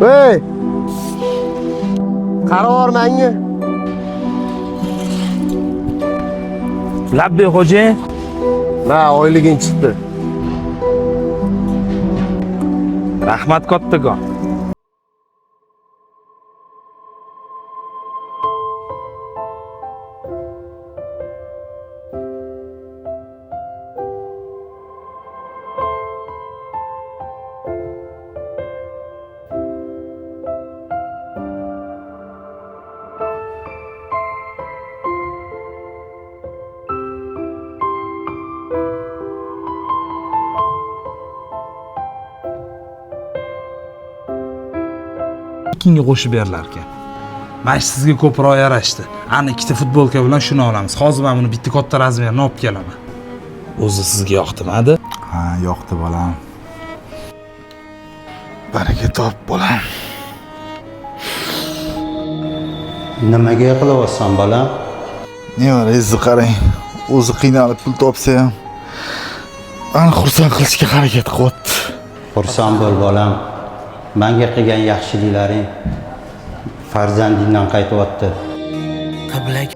Ey! Qaror menga. Labbay, xo'jayin. Na, oyliging chiqdi. Rahmat kattakon. Kinga qo'shib berilar ekan. Mana shu sizga ko'proq yarashdi. Ana ikkita futbolka bilan shuni olamiz. Hozir men buni bitta katta razmerini olib kelaman. O'zi sizga yoqdimadi? Ha, yoqdi, bolam. Baraka top, bolam. Nimaga yig'layapsan, bolam? Nevarangizni qarang. O'zi qiynalib pul topsa ham mani xursand qilishga harakat qilyapti. Xursand bo'l, bolam. Manga qilgan yaxshiliklaring farzandingdan qaytyapti. Qiblaga